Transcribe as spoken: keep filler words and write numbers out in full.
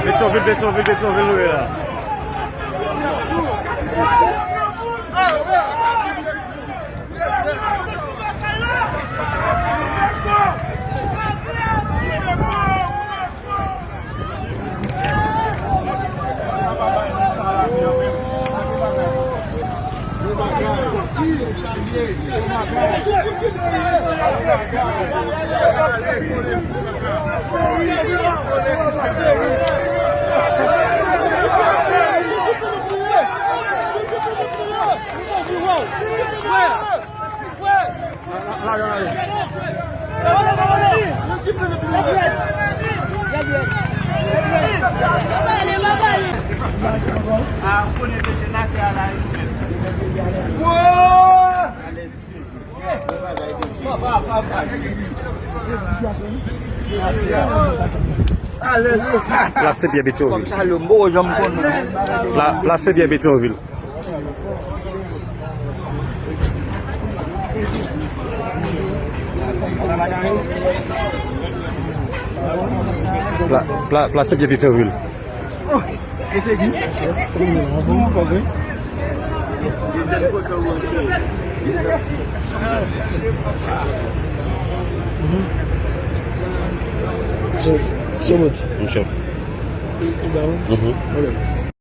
Petyonvil, Petyonvil, Petyonvil, nou ye la. Plas Senpyè Petyonvil. Pla-, Plas Senpyè Petyonvil. Pla-, pla-, Plas Senpyè Petyonvil. So, so much. Mwen chèf. Mhm. Ok.